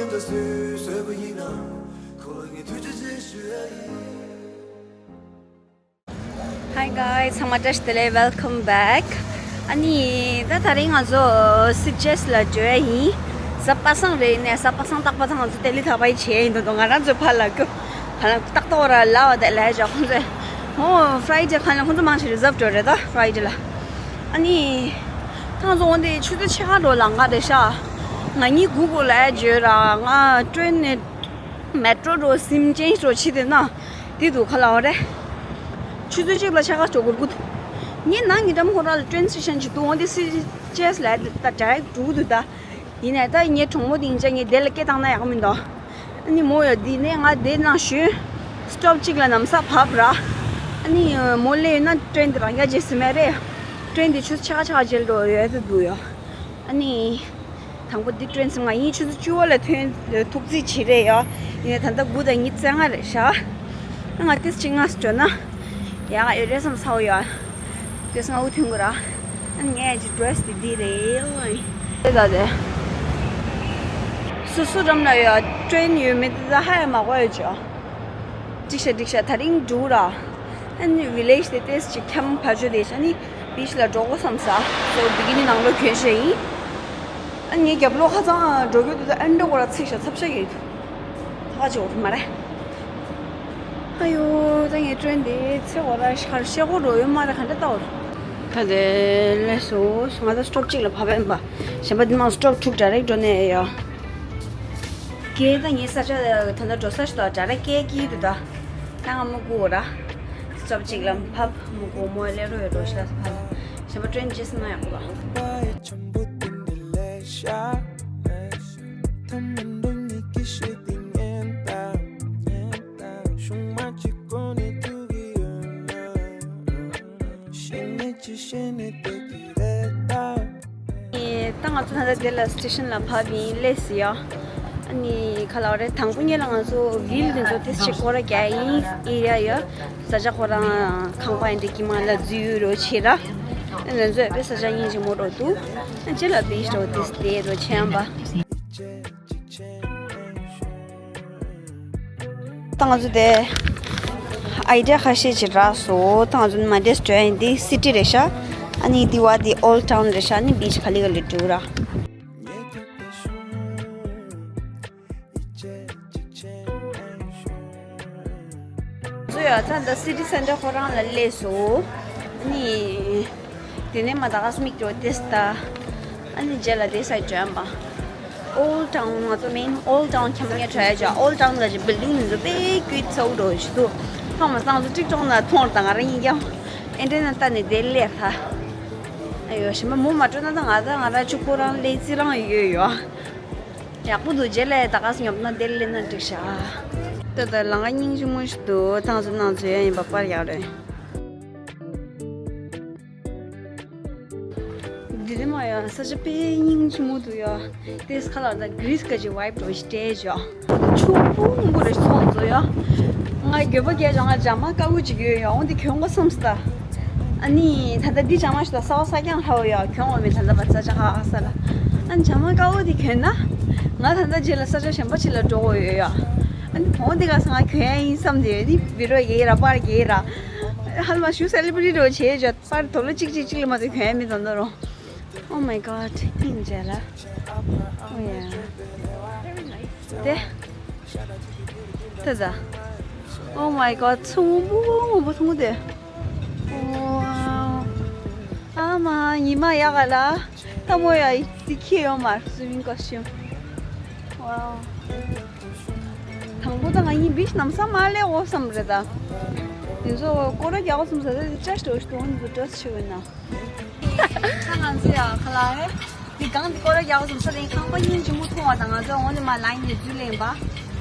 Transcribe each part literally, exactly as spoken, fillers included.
ད་སུས་བཟོས་པ་ཡིན་ནམ། ཁོ་ལ་ངས་ཐུགས་རྗེ་ཆེ་ཞུ་ཡ་ཡིན། Hi guys, ཚང་མ་བཀྲ་ཤིས་བདེ་ལེགས། Welcome back. ཨ་ནི་ད་དེ་རིང་ང་ཚོ་སི་ཊི་ཨེས་ལ་འགྲོ་ཡ་ཡིན། གཟའ་པ་སངས་རེད་ནས། གཟའ་པ་སངས་རྟག་པ་དང་ང་ཚོ་ལྡི་ལི་ད་བར་བྱས་ཡིན་དོ། ང་རང་ཚོའི་ཕར་ལ་སྐྱོ། ཧ་ལམ་ཏག་ཏག་ར་ལ་བ་དེ་ལས་ཅོག་ཁོང་ཚོས། ཨོ་Friday་ཁ་ལ་ཁོང་ཚོ་མང་ཆེ་རི་ཛརབ་འགྲོ་རེད་ད། Friday་ལ། ཨ་ནི་ད་ང་ཚོ་འོ་འདི་ཆུ་ཚོད་ཕྱེད་ཀ་འགྲོ་ལ་ང་རེད་ཤག་ང་གཉིས་སྒུག་དགོས་ལ་བརྗོད་ར། ང་ཊེ་རེན་ནས་མེ་ཊོ་འགྲོ་སིམ་ཅན་འགྲོ་ཕྱི་དེ་ན་དེ་འདུག་ཁ་ལ་འོ་རེད། ཆུ་ཚོད་གཅིག་ལ་ཕྱེད་ཀ་འགྲོ་དགོས་ཀྱི་འདུག་ངས་ནང་གི་འགྲམ་ཁོ་ར་ལ་ཊེ་རེན་སི་ཊེ་ཤན་ཅིག་འདུག་འོ་འདི་སི་ཊི་ཨེས་ལ་ད་ཌའི་རེག་འགྲོ་གི་འདུག་ད། ཡིན་ནའི་ད་ངའི་གྲོགས་མོ་དེ་ཡིན་ཙང་ངས་དེ་ལ་སྐད་བཏང་ན་ཡག་པོ་མི་འདུག་ཨ་ནི་མོ་ཡ་འདི་ནས་ང་དེ་ནང་ཞོན་སི་ཊོབ་གཅིག་ལ་ན་བཟའ་བབས་ར། ཨ་ནི་མོ་སླེབས་ཡོད་ན་ཊེ་རེན་དེ་རང་རྒྱ་རྗེས་ཟིན་མེད་རེད། ཊེ་རེན་དེ་ཆུ་ཚོད་ཕྱེད་ཀ་ཕྱེད་ཀ་རྗེས་འགྲོ་ཡོད་དུ་འདུག་ཡ། ཨ་ནི་དང་པོ་འདི་ཊེ་རེན་སིམ་ང་ཡིན་ཆུ་ཚོད་བཅུ་པ་ལ་ཐོན་ཐུག་རྩིས་བྱེད་རེད་ཡ། ཡིན་ནའི་ད་ལྟ་དགུ་དང་ཉི་ཤུ་རྩ་ལྔ་རེད་ཤག་ང་ཏིས་གཅིག་སྔ་སུ་འགྲོ་ན་ཡག་ཡོད་རེད་བསམ་ཚར་ཡ། ཏིས་སྔ་བོ་ཐོན་དགོས་ར། ཨ་ངས་ཀྱི་ཌི་རེ་སི་དེ་འདི་རེད། དེ་ད་དེ། སོ་སོ་འགྲམ་ལ་ཡོད་ཊེ་རེན་ཡོད་མེད་དེ་ད་ཧ་ཡང་མ་གོ་ཡོད་ཅོ། འགྲིག་ཤག་འགྲིག་ཤག་ད་རིང་འགྲོ་ར། ཨ་ནི་བི་ལེ་ཇི་དེ་ཏིས་གཅིག་ཁྱམས་ཕར་ཕྱོགས་དེ་ཤ་ནི་བི་ཆི་ལ་འགྲོ་དགོས་བསམ་ས། སོ་བི་ཀི་ནི་ནང་ལོགས་གྱོན་ཤག་ཡིན། ཨ་ངའི་རྒྱབ་ལོགས་ཁ་ཚང་འགྲོ་རྒྱུ་དེ་ད་ཨེ་འགྲོ་གོ་ར་ཚིག་ཤག་ཚབ་ཤག་ཡོད། ད་ག་ཅིག་འོ་མ་རེད། ཨ་ཡོ། ད་ངའི་ཊེ་རེན་དེ་ཚེ་འོ་ར་ཤར་ཤེ་གོ་རོ་ཡོད་མ་རེད། ག་འདྲ་ལྟ་འོ། ད་དེ་ལས་སོ་ང་ད་སི་ཊོབ་གཅིག་ལ་བབས་ཡིན་པ། གཞན་པ་འདི་མང་སི་ཊོབ་དྲུག་ཌའི་རེག་འགྲོ་ནས་ཡོད། ཀྱེ་ད་ངའི་ས་ཆ་ད་ལྟ་འགྲོ་ས་ཞིག་ཏུ་ཌའི་རེག་སྐད་ཀྱིས་འདུག་ད་ད་ང་མི་དགོས་ར། སི་ཊོབ་གཅིག་ལ་བབས་མི་དགོས་མོ་ལས་རོ་ཡོད་འགྲོ་ཤག་ཕ་ལ། གཞན་པ་ཊེ་རེན་ཇེ་སི་མ་ཡག་པོ་ལ། ད་ང་ཚོ་ད་ལྟ་དེ་ལ་སི་ཊེ་ཤན་ལ་བབས་ཡིན་སླེབས་ཟིན་ཡ། ཨ་ནི་ག་ལ་བ་རེད། དང་པོ་ཉིད་ལ་ང་ཚོ་བྷིལ་དེ་ཚོ་ཏིས་ཅིག་སྐོར་ར་རྒྱག་ཡིན་ཨེ་རི་ཡ་ཡ། ས་ཆ་ཁོ་རང་ཁང་པ་ཡིན་འདྲ་ཀྱི་མ་ལ་འཛུལ་ཡོད་རོ་ཆེ་ར། ཨ་ང་ཚོ་ཡ་པའི་ས་ཆ་སྙིང་རྗེ་མོ་རོ་འདུག་ཨ་ཅེ་ལ་བྷིལ་རོ་ཏིས་དེ་རོ་ཆེན་པ། ད་ང་ཚོ་དེ་ཨའི་ཌི་ཡ་ཁ་ཤས་ཅིག་རག་སོང་། ད་ང་ཚོ་མོན་ཌེ་འགྲོ་ཡིན། འདི་སི་ཊི་རེད་ཤག་ཨ་ནི་འདི་བ་འདི་ཨོལ་ཌ་ཊའུན་རེད་ཤག་ཨ་ནི་བྷིལ་ཅིག་ག་ལེ་ག་ལེ་འགྲོ་ར། ཚོ་ཡ་ད་ད་སི་ཊི་སེན་ཊར་ཁོ་རང་ལ་སླེབས་སོང་། ཨ་ནི། དེ་ནས་མ་ད་ག་སི་མིག་ཏོ་ཏེ་སི་ད། ཨ་ནི་རྗེས་ལ་དེ་སའི་ཌི་འགྲོ་ཡིན་པ། ཨོལ་ཌ་ཊའུན་ང་ཚོ་མེན་ཨོལ་ཌ་ཊའུན་ཁྱམས་ངས་ཁྲོད་ཡ་ཅོ། ཨོལ་ཌ་ཊའུན་ལ་ཅི་བིལ་ཌིང་ནི་ཚོ་དཔེ་ཀུན་ཚ་བོ་འགྲོ་ཞིག་འདུག་ཧ་མ་སང་ཚོ་ཊིག་ཊོག་ན་མཐོང་ར། ད་ང་རང་ཡིན་ཀྱང་ཨེ་འདྲ་ན་ལྟ་ནས་དེ་སླེབས་ཁ། ཨ་ཡོ་ཞིམ་པ་མོ་མ་སྤྲོད་ན་ད་ང་ད་ང་ར་ཆུ་ཁོ་རང་སླེབས་རྩི་རང་ཡོད་ཡོད། ཡག་པོ་འདུག་རྗེས་ལ་ད་ག་སི་ཉོབ་ན་དེ་སླེབས་ན་འགྲིག་ཤག་ད་ད་ལང་ཀ་སྙིང་རྗེ་མོ་ཞིག་འདུག་ད་ང་ཚོ་ནང་ཚོ་ཡ་ཡིན་པ་པར་ཡག་རེད། འདི་རེད་མ་ཡ། ས་ཆ་དཔེ་སྙིང་རྗེ་མོ་འདུག་ཡ། དེ་ཁ་ལག་ད་གྷི་རི་སི་ག་ཅིག་ཝའི་བྷི་འགྲོ་ཞིག་སྤྲད་བྱ། ཆུ་སྤུ་སྤུ་རེ་སོང་ཚོ་ཡ། ང་འགྱོད་པ་སྐྱེས་བྱ། ང་ཇ་མ་དཀར་པོ་ཅིག་ཡོད་ཡ། འོ་འདི་གྱོན་དགོས་བསམ་སོང་ད། ཨ་ནི་ད་ལྟ་འདི་ཇ་མ་ཞིག་ད་གསར་པ་གསར་རྐྱང་ལྷག་ཡ། གྱོན་དགོས་མེད་ད་ལྟ་བར་ས་ཆ་ཧ་ཧ་ས་ལ། ཨ་ནི་ཇ་མ་དཀར་པོ་འདི་གྱོན་ན། ང་ད་ལྟ་རྗེས་ལ་ས་ཆ་གཞན་པ་ཅིག་ལ་འགྲོ་དགོས་ཡོད་ཡ། ཨ་ནི་འོ་འདི་ག་ས་ང་གྱོན་ཡ་ཡིན་བསམ་དེ་ཡོད། འདི་བི་རོ་ཡེ་ར་པར་ཡེ་ར། ཧ་ལམ་ཞུ་སེ་ལི་བྷི་རི་ཊི་རོ་བྱེད་བྱ། པར་དོ་ལོ་གཅིག་གཅིག་གཅིག་ལ་མ་གཏོགས་གྱོན་ཡ་མེད་དོན་དོ་རོ། Oh my god, ཡིན་རྗེས་ལ། Oh yeah. དེ། དེ་ཟ། Oh my god, ཚོང་པོ་ངོ་པོ་ཐུང་དེ། Wow. ཨ་མ་ཉི་མ་ཡག་ག་ལ། ལྟ་མོ་ཡ་དེ་ཁྱེར་ཡོང་མར་སུ་མིང་ཀོ་སི་ཊིའུམ། Wow. དང་པོ་ད་ང་གཉིས་བིཆ་ནམ་ས་མ་ལས་འོ་བསམ་རེད་ད། དེ་ཚོ་སྐོར་ར་རྒྱག་འོ་བསམ་ས་དེ་ཅེ་སི་ཊི་འོ་ཞིག་འོ་ནི་ཚོ་འདྲ་ཆེ་བས་ན། ད་ང་ཚོ་ཡ་ཁ་ལ་ཨེ། འདི་གང་འདི་སྐོར་ར་རྒྱག་འོ་བསམ་ས་དེ་ཁང་པ་སྙིང་རྗེ་མོ་མཐོང་བ་དང་ང་ཚོ་འོ་ནི་མ་ལའིན་ནས་འཛུལ་ལེན་པ།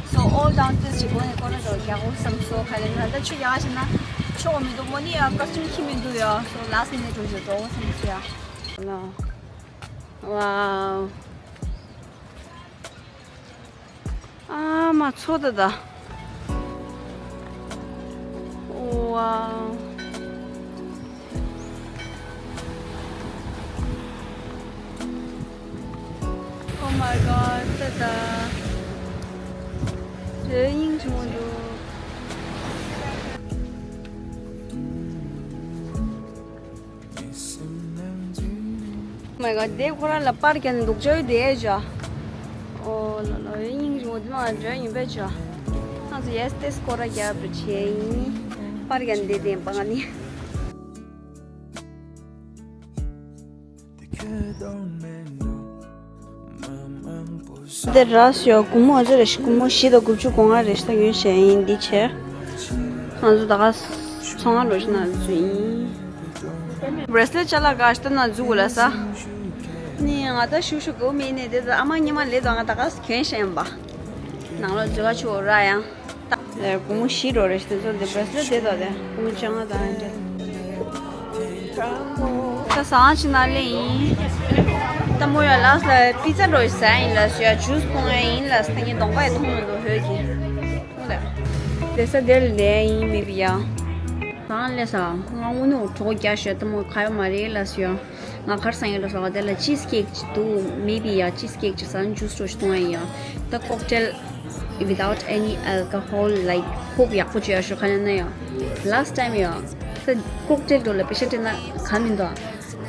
So all down this ཅིག་འོ་ནི་སྐོར་ར་འགྲོ་རྒྱག་འོ་བསམ་སོ་ཁ་ལེ་ང་ད་ཆུ་རྒྱག་ཞིག་ན་ཆོག་མི་འདུག་མོ་ནི་ཡ་ཀོ་སི་ཊིའུམ་ཁྱི་མི་འདུག་ཡ། So last minute འགྲོ་ཞིག་འགྲོ་འོ་བསམ་སོ་ཡ། Wow. ཨ་མ་ཚོ་ད་ད། Wow. Oh my god, ད་ད། དེ་སྙིང་རྗེ་མོ་འདུག་མ་ག་དེ་ཁོ་རང་ལ་པར་རྒྱག་ནས་འདུག་ཅོ་ཡོད་དེ་ཅོ། ཨོ་ལོ་ལོ་ཡེ་སྙིང་རྗེ་མོ་འདི་མ་འཇོན་ཡིན་པས་ཅོ། ང་ཚོ་ཡེ་སི་ཏེ་སི་ཁོ་ར་རྒྱབ་རུ་ཆེ་ཡིན། པར་རྒྱག་ནས་དེ་བདེན་པ་ང་ནི། འདི་ར་སོ་སྒོར་མོ་ཨ་ཙི་རེ་ཞིག་སྒོར་མོ་བཞི་དང་དགུ་བཅུ་གོ་ལྔ་རེ་ཞིག་ཡོད་བཤད་ཡིན་འདི་ཆེ། ང་ཚོ་ད་ག་ཚོང་ཁང་ལོ་ཞིག་ན་འཛུལ་ཡིན། བྷེ་རེ་སི་ལེ་ཊི་ཅ་ལག་ག་ཞིག་ན་འཛུལ་དགོས་ལ་ས། ནི་ང་ད་ཞུ་ཞུ་དགོས་མིན་ནས་དེ་ཚོ་ཨ་མ་ཉི་མ་ལས་དང་ང་ད་ག་ཚོད་གྱོན་ཤེས་ཡིན་པ། ནང་ལོ་འཛུལ་ག་ཆུ་འོ་ར་ཡང་། ད་སྒོར་མོ་བཞི་འགྲོ་རེ་ཞིག་དེ་ཚོ་འདི་བྷེ་རེ་སི་ལེ་ཊི་དེ་དག་དེ་སྒོར་མོ་བཅོ་ལྔ་དང་ཨ་འདྲ། ད་ཟ་ཁང་ཅིག་ནང་སླེབས་ཡིན། ད་མོ་ཡ་ལགས་ལ་པི་ཛ་འགྲོ་ཟ་ཡིན་ལ་ཟེར་ཡ་ཇུས་འཐུང་ཡ་ཡིན་ལ་ཟེར་ངས་གདོང་པ་ཡི་མཐོང་མི་འདུག་ཧོད་ཀྱི། ལ། བསྡད་ས་དེར་བསྡད་ཡིན་མེད་པི་ཡ། ཟ་ཁང་སླེབས་ས་ང་དངོས་གནས་གྲོད་ཁོག་རྒྱགས་ཤོད་ད་མོ་ཁ་ཡོད་མ་རེད་ལ་ཟེར་ཡ། ང་གར་སང་ཡོད་ལ་ཟ་ཁང་དེ་ལ་ཅིས་ཀེག་ཅིག་འདུག་མེད་པི་ཡ། ཅིས་ཀེག་ཅིག་ཟ་ན་ཇུས་འགྲོ་ཞིག་འཐུང་ཡ་ཡིན་ཡ། ད་ཀོག་ཊེལ་without any alcohol like ཧོབ་ཡག་པོ་བྱོས་ཡ་ཤོག་ཁ་ན་ན་ཡ། ལཱ་སི་ཊི་ཊའིམ་ཡ། ད་ཀོག་ཊེལ་འགྲོ་ལ་པེ་ཤ་སྤྲད་ན་ག་མི་འདུག་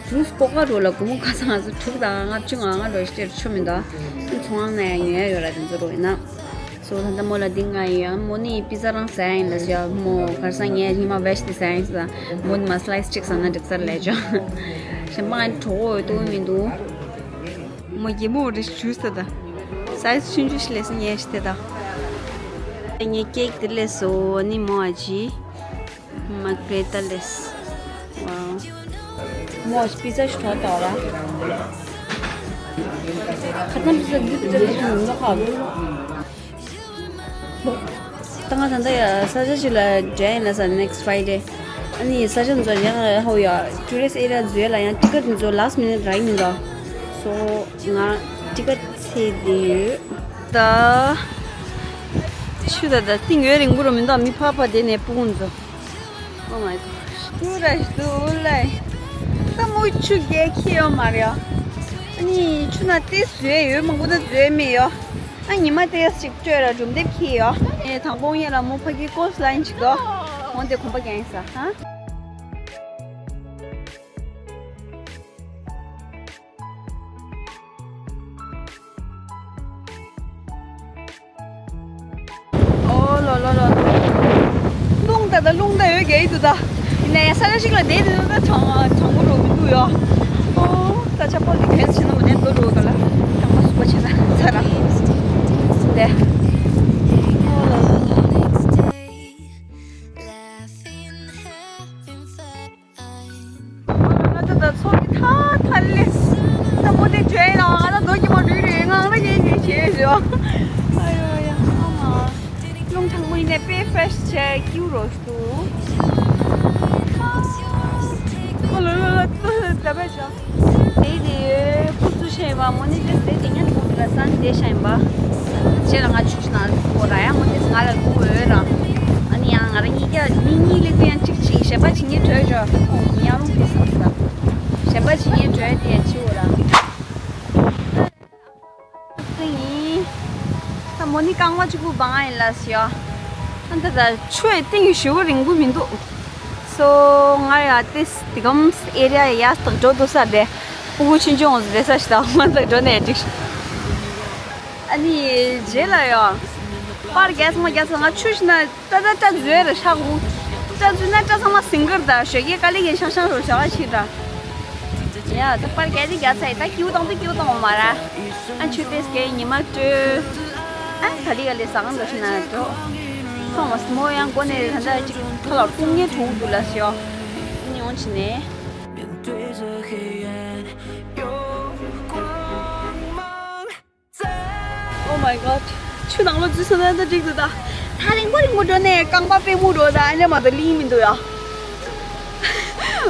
ཇུས་ཀོ་ཀ་འགྲོ་ལ་སྒོར་མོ་ཁ་སང་ང་ཚོ་དྲུག་དང་ལྔ་བཅུ་ང་ལྔ་འགྲོ་སྤྲད་ཆོ་མི་འདུག་ཚོང་ཁང་ན་ཡ་ཉོ་ཡ་ཡོད་ར་དེ་ཚོ་རོ་ཡིན་ན། སོ་ད་ལྟ་མོ་ལ་འདི་ང་ཡིན་ཡང་མོ་ནི་པི་ཛ་རང་ཟ་ཡིན་ལ་ཟེར་མོ་གར་སང་ངས་ཉི་མ་ཝེ་ཇི་དེ་ཟ་ཡིན་ཟེར། མོ་ནི་མ་སི་ལའི་སི་གཅིག་ཟ་ན་འགྲིག་ས་ལས་ཅོ། གཞན་པ་ང་གྲོད་ཁོག་འོས་ཏོ་མི་འདུག་མོ་རྒྱལ་མོ་རེ་ཞུ་ས་ད། སའི་ཛི་ཆུང་ཆུང་ཞིག་ལས་སི་ཉེ་ཞིག་དེ་ད། ངས་ཀེག་དེ་ལས་སོ་ནི་མོ་ཨ་ཇི། མ་ཀྲེ་ཏ་ལེས། ཝའོ། མོ་པི་ཛ་ཞིག་ཐོག་ཏོ་ར། ཁ་ཚང་པི་ཛ་འདི་པི་ཛ་འདི་ཞིག་མི་ཁ། ད་ང་ད་ལྟ་ཡ་ས་ཆ་ཞིག་ལ་འགྲོ་ཡིན་ལ་ས་next Friday། ཨ་ནི་ས་ཆ་འཛོ་ཡང་ཧོ་ཡ་tourist area འཛོལ་ལ་ཡང་ཊི་ཀེ་ཊི་འཛོ་last minute རག་མི་འདུག་སོ་ང་ཊི་ཀེ་ཊི་ཚེ་འདི་ཡོད། ད་ཆུ་ད་ད་ཏིང་ཡོད་རིང་པོ་རུ་མི་འདུག་མི་ཕ་ཕ་དེ་ནས་སྤུ་གུ་འཛོ། Oh my god. ཀུ་རེ་ཞིག་འདུག་ལེ། ད་མོ་ཆུ་རྒྱལ་ཁྱི་ཡོད་མ་རེད། ཨ་ནི་ཆུ་ན་ཏེ་བཟོས་ཡོད་མང་པོ་ད་བཟོས་མེད་ཡོ། ཨ་ཉི་མ་ཏེ་ཞིག་སྤྲོད་ར་སྒྲུང་དེབ་ཁྱི་ཡོ། ཨེ་དང་པོ་ཡིན་ལ་མོ་ཕ་གི་ཀོ་སི་ལ་ཡིན་ཅིག་དོ། འོན་ཏེ་གོམ་པ་རྒྱག་ཡིན་ས་ཧ། ཨོ་ལོ་ལོ་ལོ། རླུང་ད་ད་རླུང་ད་ཡོད་རྒྱ་ཡི་འདུག་ད། ཡིན་ན་ཡང་ས་ཆ་ཞིག་ལ་བསྡད་འདུག་ད་གྲང་གྲང་མོ་རུ་མི་འདུག་ཡོ། ཨོ་ད་ཆ་པོ་འདི་གས་ཕྱིན་ན་མ་ནས་འགྲོ་འགྲོ་ག་ལ། གྲང་མོ་སུ་པ་ཕྱིན་ན་ཚ་ར། འདི། ཨོ་ལོ་ལོ་ལོ། ང་ཚོ་ད་ཚོགས་ཀྱི་ཐ་ཐ་ལེ། ད་མོ་དེ་བྲོས་ཡིན་ནའང་ང་ད་རྡོ་སྐྱེས་མ་འགྲོ་རེད་ངང་ད་ཉན་ཉན་བྱས་ཞོ། ཨ་ཡོ་ཡ་ཨ་མ། རླུང་ཐང་མོ་ཡིན་ནས་དཔེ་ཧྥེ་རེ་ཤི་བྱས་ཀྱིའུ་རོ་ཞུ། ཨོ་ལོ་ལོ་ལོ་ད་བས་ཞོ། དེ་དེ་ཁུ་ཚུར་བྱས་པ་མོ་ནི་དེ་དེ་དེ་ཉན་ཐུང་དེ་ལ་སང་དེ་ཤ་ཡིན་པ། ཁྱེད་ལ་ང་ཆུ་ཆུ་ན་ཁོ་ར་ཡང་མོ་དེ་ང་ལ་ཁུ་འོས་ར། ཨ་ནི་ཡང་ང་ར་གཉིས་ཀ་མི་གཉིས་ལས་དུ་ཡང་གཅིག་གཅིག་གཞན་པ་བྱེད་ཉེས་བྲོས་ཞོ་ཁོང་ཡང་རུང་ཕེ་སམ་ས། གཞན་པ་བྱེད་ཉེས་བྲོས་དེ་ཡང་ཆི་འོ་ར། ཏིང་ཡིན། ད་མོ་ནི་རྐང་པ་གཅིག་པུ་བང་ཡིན་ལ་ཞོ། ཨ་ད་ད་ཆུ་ཡི་ཏིང་ཞུ་གི་རིང་པོ་མི་འདུག་སོ་ང་ཡ་ཏིས་དི་གམ་ཨེ་རི་ཡ་ཡ་ཡ་སྟག་འགྲོ་འདུག་ས་དེ། ཕྲུ་གུ་ཆུང་ཆུང་འོང་ཟེར་ས་ཞིག་དང་ང་ཚོ་འགྲོ་ནས་འགྲིག་ཨ་ནི་རྗེས་ལ་ཡང་པར་རྒྱག་ཚང་མ་རྒྱག་ཚང་ང་ཆུ་ཞིག་ན་ཏ་ཏ་ཏ་འཛུལ་ར་ཤག་གུ་ཏ་འཛུལ་ན་ཏ་ཚང་མ་སིང་གར་དང་ཞོགས་ཀས་དཀའ་ལས་ཀྱི་ཤང་ཤང་རུ་བྱ་བ་ཞིག་ར། ཡ་ད་པར་རྒྱག་དེ་རྒྱག་ཚ་ཡི་ད་ཀྱུ་དང་དུ་ཀྱུ་དང་འོ་མ་ར། ཨ་ཆུ་ཏེས་ཀའི་ཉི་མ་སྤྲོད། ཨ་ད་ལི་ག་ལས་ཟ་ཁང་འདྲ་ཞིག་ན་འགྲོ། ཐོང་མ་སི་མོ་ཡང་སྒོ་ནས་ད་ལྟ་ཅིག་ཁ་ལ་ཀུང་ངེ་གྲོང་དུ་ལ་ཞོག་ཉོན་ཆི་ནས། Oh my god. ཆུ་ནང་ལོ་འཛུལ་སོང་ན་ད་འགྲིག་འདུག་ད། ཐག་རིང་པོ་རིང་པོ་འགྲོ་ནས་རྐང་པ་པད་མོ་འགྲོ་ད་ཨ་ནེ་མ་གཏོགས་ལིང་མི་འདུག་ཡ།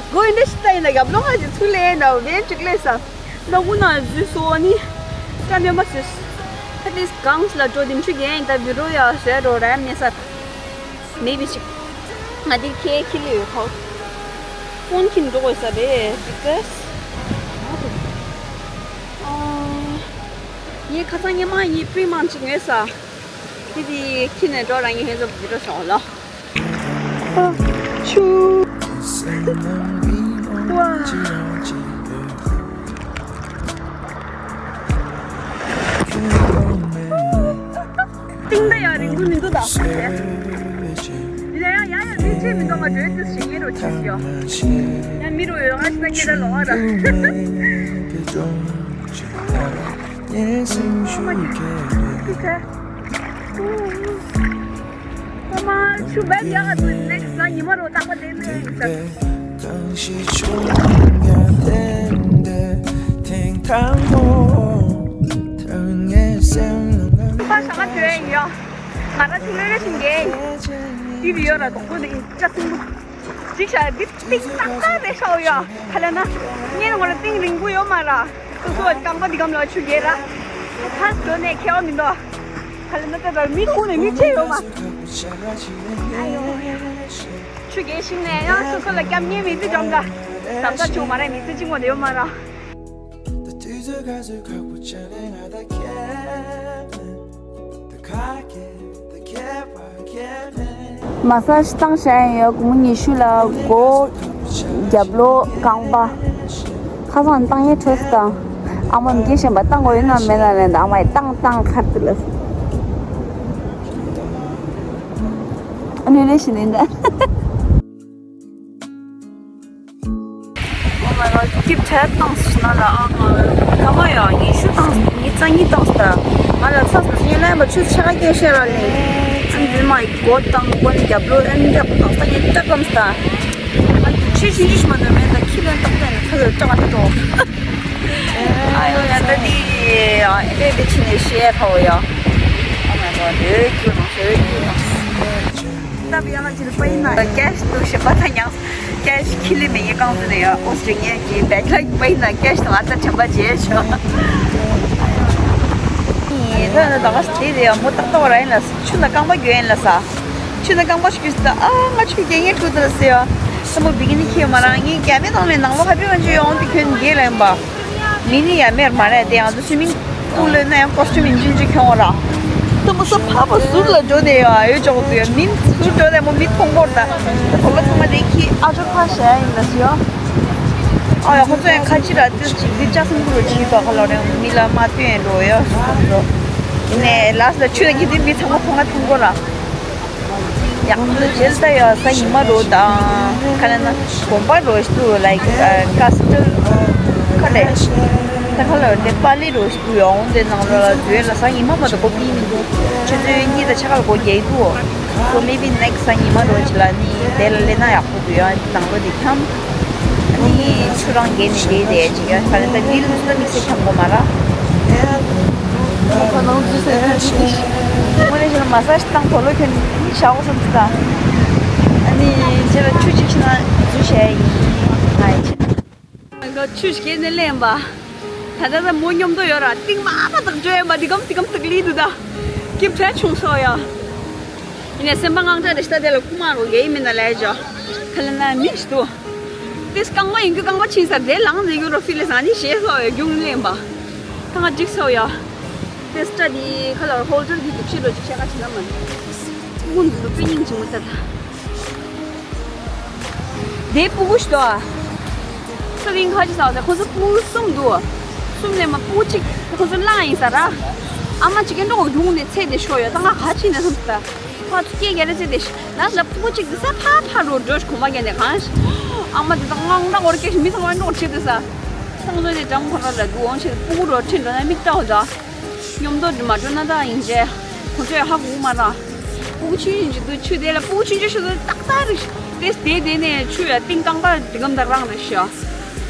སྒོ་ཡིན་འདྲ་ཞིག་ལྟ་ཡིན་ན་རྒྱབ་ལོགས་ཧ་ཅིག་ཚུར་ལེན་ན་བེམ་ཅིག་ལས་ས། ནག་ཁུང་ནང་འཛུལ་སོང་ནི། ཀ་མེད་མ་ཟེར། ད་ཏིས་གངས་ལ་འགྲོ་དེ་འཕྲུལ་རྒྱན་ཡིན་ད་བི་རོ་ཡ་ཟེར་འགྲོ་ར་མེད་ས། མེད་པའི་ཅིག་ང་འདིར་ཁྱེད་ཁྱི་ལི་ཡོད་ཁོ། ཕོན་ཁྱིམ་འགྲོ་དགོས་ས་རེད་because ངའི་ཁ་སང་སྔོན་མ་ཡི་པྲི་མང་ཅིག་ངོས་ས། དེ་ཁྱི་ནས་འགྲོ་རང་ཉིད་ཧེ་ཟོ་བུ་རོ་སོང་ལོ། ཨ། ཆུ། ཝ། ཏིང་ད་ཡང་རིང་པོ་མི་འདུག་ད། ཡ་ཡ་ཡ་ཡ་མི་ཅི་མི་འདུག་ང་འགྲོའི་དུས་ཞིག་ཡིན་རོ་ཆི་ཡོ། ཡ་མི་རོ་ཡོ་ང་ཤི་ན་སྐད་ད་ལོ་ཨ་ར། ཨ་མ་ཁྱི་ཁ། ཨ་མ་ཆུ་བས་ཡག་ག་དུས་ནེགསི་ལ་ཉི་མ་རོ་ཏག་པ་དེ་ནས་ཡིན་ས། ཕ་ཞག་ག་བྲོས་ཡིན་ཡོ། ང་ར་ཆུ་ལོས་རེ་བཞིན་རྒྱས། ཏི་བི་ཡོད་ར་དོག་པོ་འདི་ཅག་སྲིན་པོ། ཅིག་ཤ་འདི་ཏིག་ཏག་ཏག་རེད་ཤག་ཡ། ག་ལ་ན། ངས་ནི་ང་ལ་ཏིང་རིང་པོ་ཡོད་མ་ར། སོ་སོ་རྐང་པ་འདི་གམ་ལ་ཆུ་རྒྱས་ར། ཁ་སོ་ནས་ཁེ་བ་མི་འདུག་ག་ལ་ན་ད་ད་མི་ཁུག་ནས་མི་ཆེ་ཡོད་མ། ཨ་ཡོ། ཆུ་རྒྱས་ཤིང་ནས་ཡང་སོ་སོ་ལ་སྐྱབས་ཉེ་མི་ཚེ་འཇོམས་ད། དམ་ས་ཆུ་མ་ར་མི་ཚེ་གཅིག་མོ་དེ་ཡོད་མ་ར། མ་སཱ་ཇི་བཏང་བྱས་ཡོད། སྒོར་མོ་ཉི་ཤུ་ལ་སྒོར་རྒྱབ་ལོགས་རྐང་པ། ཁ་སང་བཏང་ཡས་འཕྲོས་སུ་བཏང་། ཨ་མ་མི་སྐྱེ་ཞེན་པ་བཏང་དགོས་ཡོད་ན་མེད་ན་ལན་ད་ཨ་མ་ཡི་བཏང་བཏང་ཁར་དུ་ལ། ཨ་ནི་ལས་ཤི་ནི་འདྲ། Oh my god, སྐྱིད་ཆ་བཏང་ཟིན་ན་ལ་ཨ་ང་། ད་མ་ཡ་ཉི་ཤུ་བཏང་ཉི་ཤུ་རྩ་གཉིས་བཏང་ས། ང་ལ་ཚ་ས་ཉི་ལན་པ་ཆུ་ཆ་ག་སྐྱེ་ཤེས་ར་ལེ། ཨ་འདི་མ་ཡི་སྒོ་བཏང་སྒོ་ནས་རྒྱབ་ལོགས་ཨ་ནི་རྒྱབ་བཏང་ས་ཉི་ལྟ་གམ་ས། ཨ་ཆུ་ཆུ་ཆུ་མ་འདོད་མེད་ད་ཁྱི་ལན་ཏོག་ཏན་ཚ་ལ་ཏོག་ཏོག་ཨ་ཡོ་ཡ་ད་དེ་ཨ་ཨེ་ལེ་དེ་ཆི་ནས་ཤེས་ཁ་བོ་ཡ། Oh my god, ཨེ་ཁྱོད་ནང་ཤེས་ཨེ་ཁྱོད་ནང་། སྟབས་ཡག་ཅིག་པ་ཡིན་ན་ཀེ་ཤི་དུ་ཞིག་པ་ད་ཉག་ཀེ་ཤི་ཁྱི་ལི་མེ་ཡི་རྐང་ཚོ་ནས་ཡ་ཨོ་སི་ཀྲི་ཡ་གི་བེག་ལ་པ་ཡིན་ན་ཀེ་ཤི་དང་ཨ་ད་དྲན་པ་བརྗེད་ཆོག་ཡིན་ད་ད་ག་སི་དེ་རེད་ཡ་མོ་ཏག་ཏག་ར་ཡིན་ལ་ཆུ་ན་རྐང་པ་རྒྱུ་ཡིན་ལ་ས། ཆུ་ན་རྐང་པ་ཞིག་རྒྱུ་ས་ད་ཨ་ང་ཆུ་རྒྱག་ངེས་ཁུ་ད་ཟེར་ཡ། ས་མོ་བི་གི་ནི་ཁྱེར་མ་རང་ངའི་རྒྱ་མེ་ནང་ནས་ནང་ལོ་ཧ་པི་མ་ཆུ་ཡོང་དེ་ཁྱོད་རྒྱལ་ལ་ཡིན་པ། མི་ནི་ཡ་མེར་མ་རེད་དེ་ཡང་དུ་སུ་མིན་ཀུ་ལོན་ན་ཡང་ཀོ་སི་ཊུམ་ཡིན་ཅིན་ཅི་ཁྱོང་ར། ཏུ་མུ་སོ་ཕ་བ་ཟུར་ལ་འགྲོ་དེ་ཡོད་ཨ་ཡོད་ཅོག་ཏུ་ཡོད་མིན་ཟུར་འགྲོ་དེ་མོ་མི་མཐོང་གོ་ར་ད། ད་དོ་ལ་ཚང་མ་དེ་ཁྱི་ཨ་ཅོ་ཕ་ཞ་ཡིན་ལ་སི་ཡོ། ཨ་ཡ་ཁོ་ཚོ་ཡང་ཁ་ཅི་ར་ཏུ་ཅིག་འདི་ཅག་སུན་གུ་རུ་ཅིག་དོ་ཁ་ལོ་རེ་མི་ལ་མ་སྟོན་འགྲོ་ཡོད་ཟུར་འགྲོ། ནས་ལ་སི་ལ་ཆུ་ལ་གི་དུས་མི་ཚང་མ་མཐོང་ང་མཐོང་གོ་ར། ཡག་པོ་འདུག་བྱེད་ལྟ་ཡོད་ས་ཉི་མ་རོ་དང་། ཁ་ལ་ན་དགོན་པ་རོ་ཞིག་འདུག like castle ཁ་ལས། ད་ཁ་ལ་ནེ་པ་ལི་རོ་ཞིག་འདུག་ཡོང་དེ་ནང་ལོ་ལ་འཛུལ་ལ་ས་ཉི་མ་མ་གཏོགས་སྒོ་ཕྱེ་མི་འདུག་ཆུ་ཚོད་གཉིས་དང་ཕྱེད་ཀ་ལ་སྒོ་རྒྱག་འདུག so maybe next ས་ཉི་མ་རོ་ཅིག་ལ་ནི་དེ་ལ་སླེབས་ན་ཡག་པོ་འདུག་ཡང་ནང་ལོ་དེ་འཁྱམ། ཨ་ནི་ཆུ་རང་བརྒལ་ནས་བསྡད་བསྡད་ཅིག་ཡང་ད་ལན་ད་འདི་ལུགས་སུ་དམིགས་བསལ་འཁྱམ་དགོས་མ་ར། ཁོ་ནང་འཛུལ་ཟེར་ཁ་ཅིག་དངོས་གནས་བྱས་ན་མ་སཱ་ཇི་བཏང་དོ་ལོ་ཁྱོད་ནི་ཞག་པོ་སོང་ཙི་ད། ཨ་ནི་རྗེས་ལ་ཆུ་ཅིག་ཕྱིན་ན་འཛུལ་བྱས་ཡིན། ང་ཡི་ཆེ། ཆུ་ཞིག་གས་ནས་ལེན་པ། ད་ལྟ་ད་མོ་སྙོམ་དོ་ཡོད་ར་གཏིང་མ་མ་དག་བརྗོད་ཡོད་པ་འདི་གམ་འདི་གམ་དག་ལི་འདུག་ད། སྐྱིབས་བྲལ་བྱུང་སོ་ཡ། ཡིན་ནས་སེམས་པ་དངངས་སྐྲག་རེ་ཤི་ད་དེ་ལ་ཁུག་མ་རོ་ཡེ་ཡིན་མིན་ན་ལས་ཇོ། ཁ་ལ་ན་མི་ཞིག་ཏུ། དེ་རྐང་པ་ཡིན་རྒྱུ་རྐང་པ་ཕྱིན་ས་དེ་ལངས་ནས་ཡོད་རོ་ཕི་ལེ་ས་ནི་ཞེས་སོ་ཡོད་རྒྱུ་ངན་ལེན་པ། ད་ང་འགྲིག་སོ་ཡ། དེ་སྐྲ་དེ་ཁ་ལ་ཧོལ་ཌར་གྱི་སྒྲུབ་བྱེད་རོ་ཅིག་བྱས་ཁ་ཕྱིན་ན་མ། སྔོན་དུ་དཔེ་སྙིང་རྗེ་མོ་ལྟ་ད། དེ་སྤུ་གུ་ཞིག་ཏུ་ཨ། ས་རིང་ཁ་ཅིག་ཟ་བ་ཟེར་ཁོ་ཚོ་སྤུ་གུ་གསུམ་འདུག་གསུམ་ནས་མ་སྤུ་གུ་གཅིག་ཁོ་ཚོ་གླང་ཡིན་ས་ར། ཨ་མ་གཅིག་གི་འགྲོ་སྒྲུང་ནས་ཚེ་དེ་ཤོར་ཡོད་ད་ང་ག་ཅི་ནས་སོང་ད། ཕ་ཚུ་སྐྱེ་རྒྱ་རེ་ཚེ་དེ་ཤི་ན་ལ་སྤུ་གུ་གཅིག་དེ་ས་ཕ་ཕ་རོ་འགྲོ་ཤི་གོ་མ་རྒྱ་ནས་གང་ཤི། ཨ་མ་དེ་དང་ངང་ད་འོར་སྐྱེ་ཤི་མི་ཚང་མ་འགྲོ་བྱེད་དེ་ས། ཚང་ཚོ་ནས་འགྲམ་ཁོ་ར་ལ་འདུག་འོང་ཤི་སྤུ་གུ་རོ་ཁྲིད་འགྲོ་ན་མིག་ལྟ་འོ་ད། སྙོམ་དོ་འདྲི་མ་འགྲོ་ན་ད་ཡིན་རྗེས། ཁོ་ཚོས་ཧ་གོ་མ་ར། སྤུ་གུ་ཆུང་ཆུང་ཅིག་འདུག་ཆུ་དེ་ལ་སྤུ་གུ་ཆུང་ཆུང་ཤོད་དུ་ཏག་ཏག་རེད། དེ་དེ་དེ་ནས་ཆུ་ཡ་གཏིང་རྐང་པ་འདི་གམ་ད་རང་རེད་ཤག་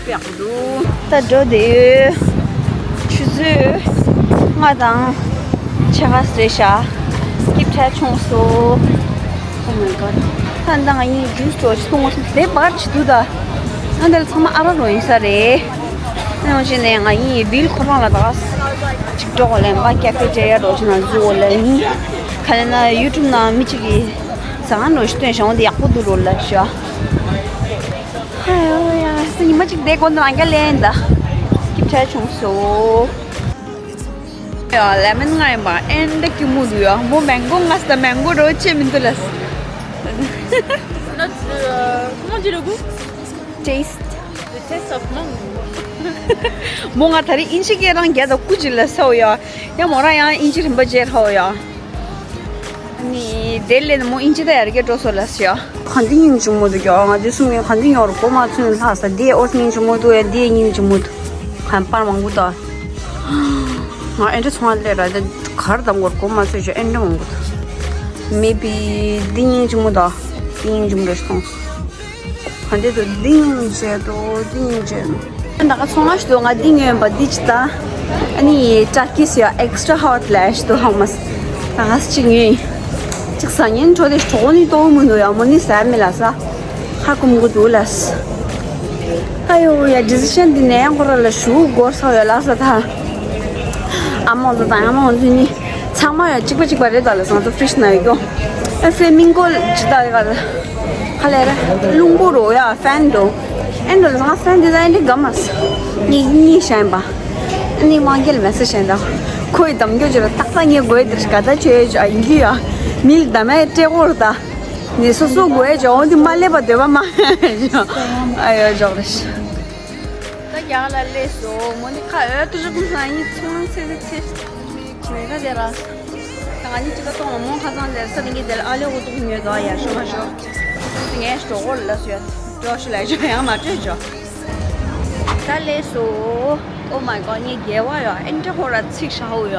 དཔེ་ཡག་པོ་འདུག་ད་འགྲོ་དེ་ཡོད། ཆུ་ཚོད་ལྔ་དང་ཕྱེད་ཀ་རེད་ཤག་སྐྱིད་ཆ་ཆུང་སོ། Oh my god. ད་ང་ཡིན་ཇུས་འགྲོ་ཆུ་འཐུང་བ་དེ་བར་ཆི་འདུག་ད། ང་འདི་ལ་ཚང་མ་ཨ་ར་རོ་ཡིན་ས་རེད། ཡང་ཅི་ནས་ང་ཡིན་བིལ་ཁོ་རང་ལ་ད་ཅིག་འགྲོ་གོ་ལེན་པ་ཀེ་ཕེ་ཏེ་ར་རོ་ཅི་ན་འཛུལ་གོ་ལེན་ཡིན། ག་ལེ་ན་ཡུ་ཊུབ་ནང་མི་གཅིག་གིས་ཟ་ཁང་རོ་ཞིག་སྟོན་བྱུང་དེ་ཡག་པོ་འདུག་རོ་ལ་ཤོ། ཧ་ཡོ་ཡ་སི་ཉི་མ་གཅིག་བསྡད་དགོས་འདུག་རང་རྒྱ་ལེན་ད། སྐྱིད་ཆ་བྱུང་སོ། ཡ་ལེ་མོན་ང་ཡིན་པ་ཨེ་འདྲ་ཀི་མོ་འདུག་ཡ། མོ་མེང་གོ་ང་སྟ་མེང་གོ་རོ་ཅེ་མི་འདུག་ལ། Not, uh, comment dire le goût? Taste. The taste of mango. མོ་ང་ད་རེས་ཨིན་ཇི་སྐད་རང་རྒྱ་དང་ཀུ་ཅི་ལ་སོ་ཡ། ཡ་མོ་རང་ཡང་ཨིན་ཇི་རིམ་པ་བརྗེད་ཧོ་ཡ། ནི་དེ་ལས་ནི་མོ་ཨིན་ཇི་ད་ཡར་རྒྱས་འགྲོ་སོ་ལ་སི་ཡ། ག་འདི་སྙིང་རྗེ་མོ་འདུག་ཡ། ང་འདི་གསུམ་ཡོད། ག་འདི་ཉོ་ར་གོ་མ་ཚུན་ལྷག་ས་འདི་ཨོ་སྙིང་རྗེ་མོ་འདུག་ཡ། འདི་སྙིང་རྗེ་མོ་འདུག་ག་པར་མང་པོ་ད། ང་ཨེ་འདྲ་ཚོང་ལས་ར་དེ་གར་དང་གོར་གོ་མ་ཚོས་ཅོ་ཨེ་འདྲ་མང་པོ་འདུག་མེ་བི་འདི་སྙིང་རྗེ་མོ་ད། འདི་སྙིང་རྗེ་མོ་རེད་མཐོང་། ག་འདི་འདུག་འདི་སྙིང་རྗེ་འདུག་འདི་སྙིང་རྗེ་འདུག་ད་ག་ཚོང་ལ་ཞུ་དུ་ང་འདི་ཉོས་པ་འདི་ཅི་ད། ཨ་ནི་ཊར་ཀི་སི་ཡ་ཨེག་སི་ཊ་ར་ཧོ་ཊི་ལ་ཞུ་དུ་ཧ་མ་སི། ད་ག་སི་ཅིག་ཉོས། ཅིག་ཟ་ཉན་འཕྲོ་དེ་གྲོགས་ནི་ཏོ་མི་འདུག་ཡ། མོ་ནི་ཟ་མི་ལ་ས། ཧ་གོ་མི་གོ་འདུག་ལ་ས། ཨ་ཡོ་ཡ། ཌི་སི་ཤན་འདི་ནས་ཁོ་ར་ལ་ཞུ་དགོས་ས་ཡོད་ལ་ས་ད། ཨ་མོ་ཚོ་དང་ཨ་མོ་ཚོ་ནི་ཚང་མ་ཡ་གཅིག་པ་གཅིག་པ་རེད་ད་ལ་ས། ང་ཚོ་ཕི་རི་ཇི་ན་ཡོད་གོ། ཨ་ཧྥེ་མིང་གོ་ཇི་ད་ག་ལ་ཁ་ལེ་ར་རླུང་བུ་རོ་ཡ་ཧྥན་འགྲོ། ཨེ་འགྲོ་ལ་ས། ཧྥན་འདི་ད་ཨེ་འདྲ་ག་མ་ས། ངས་གཉིས་བཤད་པ། ཨ་ནི་དབང་རྒྱལ་མེད་ས་བཤད་ད། ཁོའི་གདམ་རྒྱུ་ཅིག་ལ་ཏག་ཏག་ངས་དགོས་དེར་ག་ད་ཆོས་ཡོད་ཅོ་ཨ་ཡིན་གི་ཡ། མིལ་གདམ་ཡ་སྤྲད་གོ་ར་ད། ནི་སོ་སོ་དགོས་ཅོ་འོ་འདི་མ་ལེབ་པ་འདོད་པ་མ་ཡོད་ཅོ། ཨ་ཡོ་ཅོག་རེ་ཤི། ད་རྒྱག་ལ་ལས་སོ་མོ་ནི་ཁ་འོད་དུ་ཞུགས་ས་ཡིན། ཚོང་ཚེ་ཚེ་ཚེ་ཁྱི་མེད་ཁ་དེ་ར། ད་ང་གཉིས་གཅིག་ལ་གཏོང་བ་མོ་ཁ་ཚང་དེ་ས་ནི་གི་དེ་ལ་ཨ་ལེ་འུ་ཐུག་ཉོས་དོ་ཡ་ཤོ་མ་ཤོ། ངས་ཞོ་གོ་ལ་སོ་ཡ་ཅོ་ཤི་ལ་ཅོ་ཡང་མ་ཅོ་ཅོ། ད་ལས་སོ། Oh my god ངས་རྒྱལ་བ་ཡ་ཨེ་འདྲ་ཧོ་ར་ཚིག་ཤ་ཧོ་ཡ།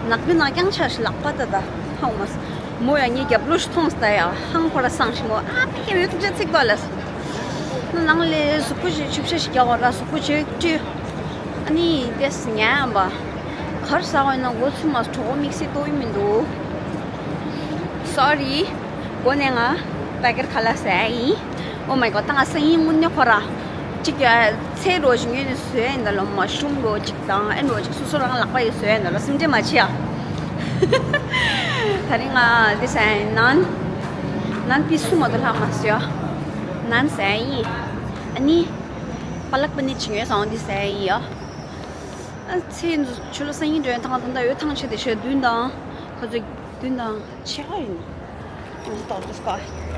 ནག་པི་ནག་རྐྱང་ཆ་ཤི་ལག་པ་ད་ད་ཧོ་མ་སི། མོ་ཡ་ངའི་རྒྱབ་ལོགས་ཤི་མཐོང་སྟེ་ཡ་ཧང་ཁོ་ར་སང་ཤི་མོ་ཨ་ཕི་ཁེ་མེ་ཐུག་ཅེ་ཚིག་པ་ལ་སི། ནང་ལས་གཟུགས་པོ་ཞིག་ཆུབ་ཤ་ཞིག་རྒྱག་གོ་ར་གཟུགས་པོ་ཆེ་ཀྲི། ཨ་ནི་དེ་སི་ཉན་པ། གར་ས་གོ་ན་འགོ་ཚུགས་མ་གྲོགས་མིག་སི་ཏོ་ཡི་མི་འདུག Sorry། འགོ་ནས་ང་པེ་ཀེར་ཁ་ལ་ཟས་ཡིན། Oh my god ད་ང་སང་ཡིན་དངོས་གནས་ཁོ་ར། གཅིག་ཚལ་རོ་ཞིག་ཉོས་ནས་བཟོས་ཡིན་ད་ལོ། མ་ཤུམ་རོ་གཅིག་དང་ཨེ་རོ་གཅིག་སོ་སོ་རང་ལག་པ་ཡིས་བཟོས་ཡིན་ད་ལོ། སེམས་ཁྲལ་མ་བྱེད་ཡ། ད་རིང་ང་འདི་ཟས་ཡིན་ནན། ནན་པི་སུ་མ་དུ་ལྷག་མ་ཟོས་ཡ། ནན་ཟས་ཡིན། ཨ་ནི། པ་ལག་པ་ནི་ཅི་ཉོས་སང་འདི་ཟས་ཡིན་ཡ། ཨ་ཚེ་འདི་ཆུ་ལོ་སང་ཡིན་འགྲོ་ཡ་ཐང་ད་ད་ཡོད་ཐང་ཆེ་དེ་ཤོད་བདུན་དང་། ཁ་ཚོད་བདུན་དང་ཕྱེད་ཀ་ཡིན།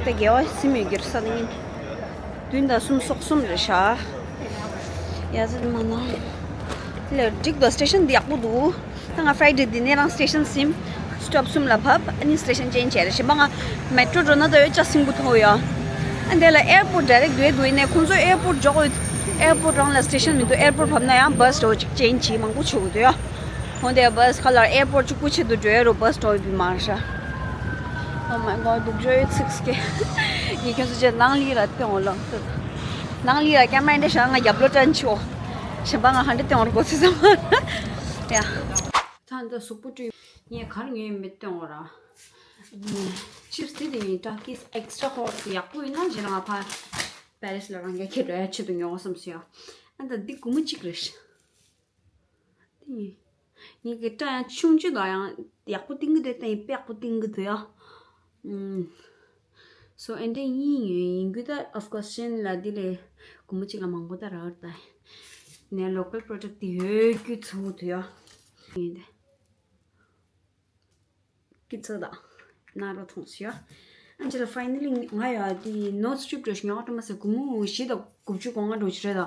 ད་དགེ་བ་སེམས་ཡོད་རྒྱུ་རེད་ས་ནི་ཡིན། བདུན་དང་གསུམ་སོག་གསུམ་རེད་ཤག་ཡ་ཟེར་མ་ན། ལེ་འགྲིག་འདུག་སི་ཊེ་ཤན་འདི་ཡག་པོ་འདུག་ད་ང་ཕ་རའི་ཌེ་འདི་ནས་རང་སི་ཊེ་ཤན་གསུམ། སི་ཊོབ་གསུམ་ལ་བབས་ཨ་ནི་སི་ཊེ་ཤན་ཅེན་ཇི་བྱས་རེད། གཞན་པ་ང་མེ་ཊོ་འགྲོ་ན་ད་ཡོད་ཅག་སིང་པོ་ཐོག་ཡ། ཨ་འདི་ལ་ཨེར་པོར་ཊི་ཌའི་རེག་ཊི་འདུག་ཡིན་ནའི་ཁོང་ཚོ་ཨེར་པོར་ཊི་འཇོག་ཡོད། ཨེར་པོར་ཊི་རང་ལ་སི་ཊེ་ཤན་མི་འདུག་ཨེར་པོར་ཊི་བབས་ན་ཡང་བྷ་སི་འགྲོ་ཅིག་ཅེན་ཇི་མང་པོ་བྱུག་འདུག་ཡ། འོན་ཏེ་བྷ་སི་ཁ་ལར་ཨེར་པོར་ཊི་གཅིག་པུ་ཆེད་དུ་འགྲོ་ཡ་རུ་བྷ་སི་འགྲོ་ཡོད་པའི་མ་རེད་ཤག Oh my god སྡུག་ཅག་ཡོད་ཚིག་སྐད། ངས་ཁྱོད་ཚོ་བྱས་ནང་ལི་ར་སྟོན་འོ་ལོ། ནང་ལི་ར་ཀེམ་ར་འདྲ་ཤག་ང་རྒྱབ་ལོགས་དྲན་ཆོག་གཞན་པ་ང་ཧ་འདྲ་སྟོན་འོར་གོ་ཚེ་ཚང་མ། ཡ། ད་འདི་གཟུགས་པོ་བཀྲུས། ངས་གར་ངས་མི་སྟོན་འོ་ར། ཆིབ་སི་དེ་དེ་ཡིན་ཊར་ཀིས་ཨེག་སི་ཊ་ར་ཧོཊ་ཡག་པོ་ཡིན་ན་རྗེས་ལ་ང་ཕ་པེ་རི་སི་ལ་རང་རྒྱལ་ཁྱེར་འགྲོ་ཡ་ཆེད་དུ་ཉོ་བསམ་སོང་ཡ། ཨ་ད་འདི་སྒོར་མོ་གཅིག་རེད། དེ་ཡིན། ངེད་ཀྱི་སྐྲ་ཡང་ཆུང་ཆུང་དང་ཡང་ཡག་པོ་བཏིང་གི་འདུག་དེ་ཡིན་དཔེ་ཡག་པོ་བཏིང་གི་འདུག་ཡ། ཨུམ། སོ་ཨེ་འདྲ་གཉིས་ཡོད་ཡིན་རྒྱུ་ད་of course གཞན་ལ་འདི་ལས་སྒོར་མོ་གཅིག་ལ་མང་པོ་ད་རག་ད། ནས་ལོ་ཀལ་པྲོ་ཌག་དེ་ཡོད་རྒྱུ་ཚོ་འདུག་ཡ། ཡིན་ཏེ། སྐྱིད་ཚོ་དང་། ན་རོ་ཐོངས་ཤོག་ཨ་ཅེ་ལ་ཕའི་ནལ་ལི་ང་ཡ་དེ་ནོ་སི་ཊི་རིབ་འགྲོ་ཞིག་ཉོ་བ་སྤྲོ་མ་ཟེར་སྒོར་མོ་བཞི་དང་དགུ་བཅུ་གོ་ལྔ་འགྲོ་ཞིག་རེད་ད།